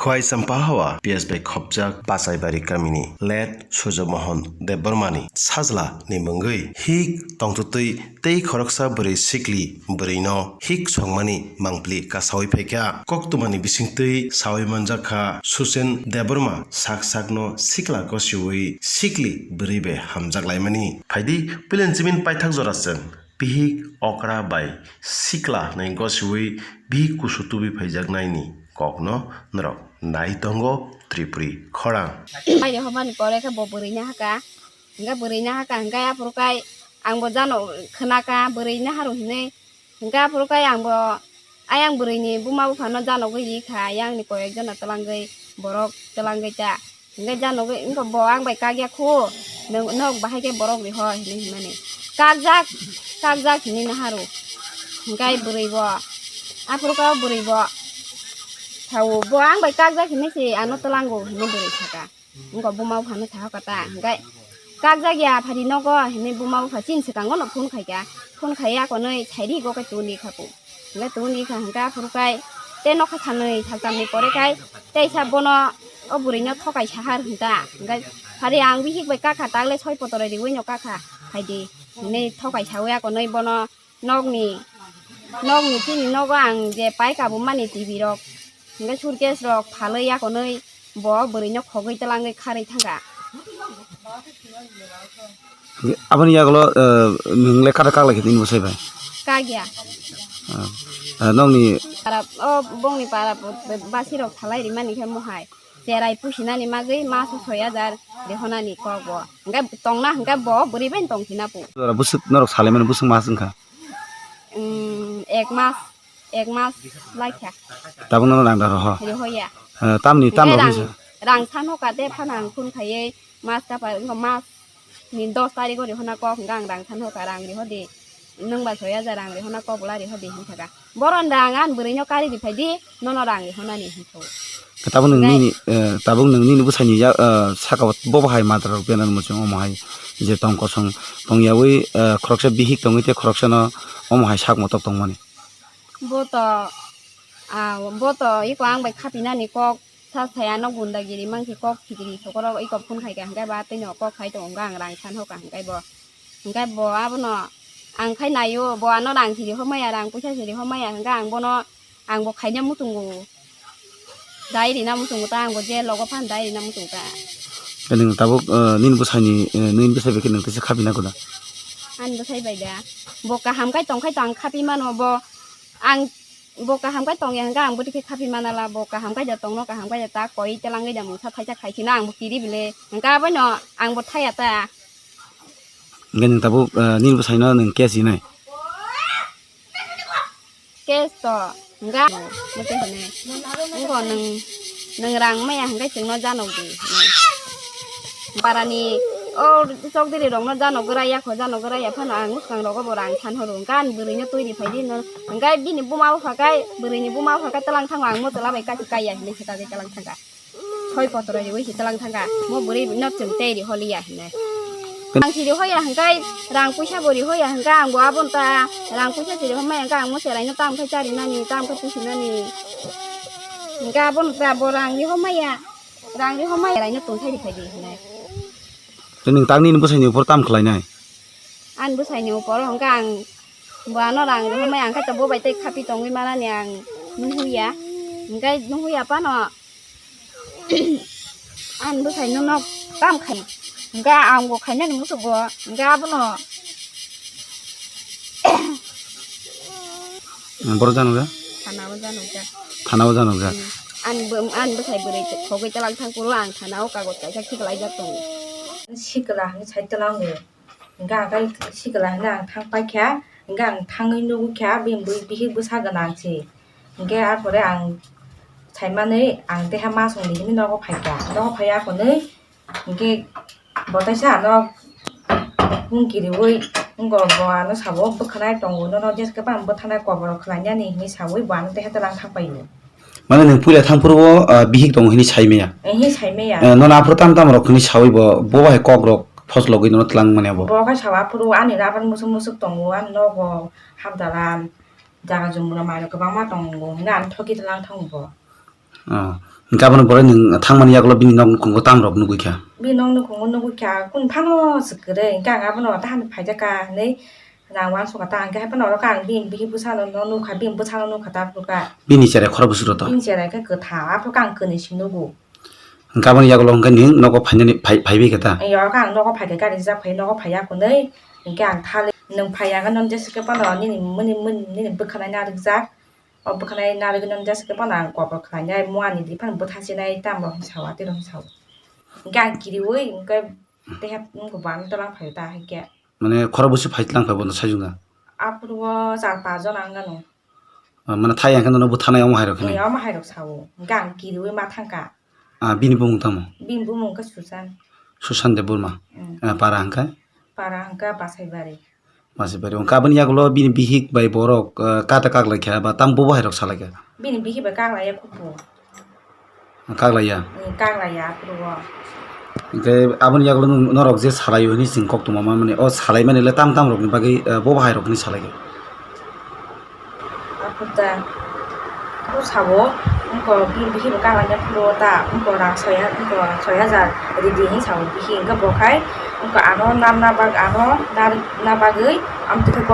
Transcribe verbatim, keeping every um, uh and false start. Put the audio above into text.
Khwai Champahawa P S bai khopjak Pachaibari kamini late Surjo Mohan Debbarmani sajla ni mungwi hik tongtwtwi tei khoroksa bwrwi sikli bwrwino hik songmani mangpli kasawi phaikha. Koktwmani bisingtwi sawi manjakha Susen Debbarma sak sakno sikla gosiwi sikli bwrwi bai hamjak laimani. Phaidi puilen chimin paithak jora chwng. Bihik okra bai sikla hwnwi gosiwi bihik kusu tubui phaijaknaini kokno norok nai tongo Tripuri khorang. Mai rehormani pore khe bo bwrwi nahaka, hwnkhe bwrwi nahaka hwnkhe aphuru kai ang bo jano khwnaka bwrwi naharu hinwi, hwnkhe aphuru kai ang bo ayang bwrwini buma buphano janogwi rikha, ayangni koyekjono twlangwi borok twlangwi ta. Hingke janogwi wngkha bo ang bai kakya khu, nwng, nok bahai khe borok riho hinwi hinmani. Kakjak, kakjak hinwi naharu. Hingke bwrwi bo, aphuru kha bwrwi bo, thawo bo ang bai kakjak hinwi se ano twlango hinwi bwrwi saka. Wngkha buma buphano saha kata, hingke kakjak ya phari nogo hinwi buma bupha chini swkango no phone khaikha. Phone khaiya konwi thairi go khe tuni khaku. Hingke tuni kha hingke aphuru kai tei nokha sanwi saltamni pore kai teisa bono o bwrwino thokai sahar hinta. Hingke phari ang bihik bai kakha tagle soi potoro riwino kakha phaidi hinwi thokai sawi akonwi bono nokni, nokni chini nogo ang je paika bo mani T V rok hingke suitcase rok phalwi akonwi bo bwrwino khogwi twlangwi kharwi thangkha. Aboni yagulo, eh, nwng le kata kaklai khe nini bwsai bai? Kagya. Ah, ah, nokni para, o bongni para bo, bo, basirok salai rimani khe mohai. Cherai pusinani magwi maso soi hajar rihonani kok bo. Hingke tongna hingke bo bwrwi bai tongphina pu. Jora bwswk norok salaimani bwswk mas wngkha? Mm, ek mas, ek mas laikha. Tabukno rang da roho? Rihoya. Eh, tamni, tam Hingke rok rang, hinsa? Rang sano kate phano ang phone khaiwi mas kapar, wngkha mas ni dos tarikh o rihona kok, hingke ang rang sano ka rang rihodi. Nwng ba soi hajar rang rihona kok bwla rihodi hinsa ka. Boron rang ang bwrwino kari riphai di, nono rang rihonani hinsa. Tabuk nwng Nai. nini, eh, tabuk nwng nini bwsaini ya, eh, saka o bo bahai madra rok bena muchung omo hai je tong kosong tong yawi, eh, khoroksa bihik tongwi tei khoroksa no omo hai sak motok tongmani. Bo to, ah, bo to iko ang bai khapinani kok sa saya no gundagiri mangsi kok phikiri sokoro iko phone khai ka hingke ba tei no kok khai tongo ang rang san hoka hingke bo. Hingke bo abono ang khai naio, bo ano rang siri homaya, rang puisa siri homaya, hingke ang bono, ang bo khaina muchungo. Dai rina muchungo ta, ang bo je logo phan dai rina muchungo ta. Nwng tabuk, eh, nini bwsaini, eh, nini bwsai bai khe nwng teisa khapina koda? Ani bwsai bai da. Bo kaham kai tong khai to ang khapi mano, bo ang, bo kaham kai tong ya hingke ang bo tikhe khaphi manala, bo kaham kai da tongno, kaham kai da ta koi telang gai da mungsa thaisa khai khina ang bo kiri bile. Hingke abono ang bo thaya ta. Hingke nwng tabuk, eh, nini bwsaino nwng case rinai? Case to, hingke, mate hine. Wngko nwng, nwng rang maya hingke chwngno janok di. Parani, o chokdiri rokno janok gra ya kho, janok gra ya phano ang mwswkang rogo bo rang san horo. Hingke ani bwrwino twi ri phai di no. Hingke bini buma bupha kai, bwrwini buma bupha kai twlang thango ang mo chwla bai kaki kai ya hinwi se kagwi twlang thangkha. Soi potro riwi se twlang thangkha. Mo bwrwi no chwng tei ri holi ya hinwi. Ang si ri hoya hingke rang puisa bo ri hoya hingke ang bo abon ta rang puisa si ri homai hingke ang mo cherai no tam khai chari nani, tam khai pusi nani. Hingke abon ta bo rang ri homai ya. Rang ri homai cherai no tong khai ri phai di hinwi. Tei nwng tangni bwsaini upor tam khlainai? Ani bwsaini upor hwnkhe ang bo ano rang rwmai ang khe bo bai tei khapi tongwi manani ang nuhuya. Hwnkhe nuhuya phano ani bwsaino nok tam khai hwnkhe ang bo khainani muchungo hwnkhe abono Borok janokjak? Thanao janokjak. Thanao janokjak? Hmm. Ani bo, ani bwsai bwrwi khogwi twlang thang phuru ang thanao kagoj kaisa khiklaijak tongo. Sikla hinwi sai twlango. Hingke ang khe sikla hinwi ang thang paikha. Hingke ang thangwi nugwi kha bini bihik bwsa gwnang se. Hingke arpore ang saimani ang teha ma songni hinwi nogo phaikha. Nogo phaiya hwnwi Hingke bo teisa ano hung kiriwi wngkha, bo ano sabo bwkhanai tongo, nono jeske phano bwthanai kobor khlainani hinwi sawi bo ano teisa twlang thang paio. Mane nwng puila thang phuru o, ah, bihik tongo hinwi sai maya? Eh, hinwi sai maya. Eh, nono aphuru tam tam rok hinwi sawi bo, bo hai kok rok phoslogwi nono twlang manya bo? Bo khe sabo aphuru ani rabar musuk musuk tongo, ani nogo hapdalan, jaga jumura mai rok kwbangma tongo hinwi ano thoki twlang thango bo. Ah, Hingke abono borok nwng thangmani yagulo bini nok nukhungo tam rok nugui kha. Bini nok nukhungo nugui kha, kung phano se kwrwi, hingke ang abono tahani phaijak kha hinwi rang uansukha ta, hingke hai phano oro kha ang bini bihik bwsano nukha, bini bwsano nukha ta phuru kha. Bini cherai khorok bwswk rw to? Bini cherai khe kwthar, aphuru kha ang kwnwi se nugo. Hingke aboni yagulo hingke nwng nogo phainani, phai, phaibai khe ta? Oro kha ang nogo phaikhe gari rijak phai, nogo phaiya hwnwi, hingke ang thali nwng phaiya hwnwi nong jesa khe phano nini, nini, nini bwkhanai narwkjak. O bwkhanai narwgwi nw jesa khe phano ang kobor khlainai, muani di phano bwtha sinai, tamo hinwi sao, atiro hinwi sao. Hingke ang kiriui, hingke teha wngkha bo ang tolang phaio ta, hingke. Mane khorok bwswk phai tlang phai bono sajwk na? Aphuru o char pas jona wng gano. Ah, mane thai hingke nono bwthanai omo hai rok hinwi? Eh, omo hai rok sao. Hingke ang kiriui ma thangkha. Ah, bini bumung tamo? Bini bumung wngkha Susan. Susan Debbarma. Mm. Ah, para hingke? Para hingke Basaibari. Masi bari. Wngkha aboni yagulo bini bihik bai borok, eh, kata kaklaikha ba tam bobo hai rok salaikha? Bini bihik bai kaklaiya khupo. Kaklaiya? Ni kaklaiya aphuru o. Hingke aboni yagulo nwng, norok je salaio hinwi chwng kok tongma manmani, o salaimani le tam tam rokni bagwi, eh, bobo hai rok hinwi salaikha? Aphuru ta, aphuru sabo, wngkha bini bihik bai kaklaiya aphuru o ta, wngkha rang soi ha-, wngkha soi hajar ridi hinwi sabo bihik, hingke bo khai, wngkha ano narwkna bag-, ano narwkna bagwi, amtwkhe bo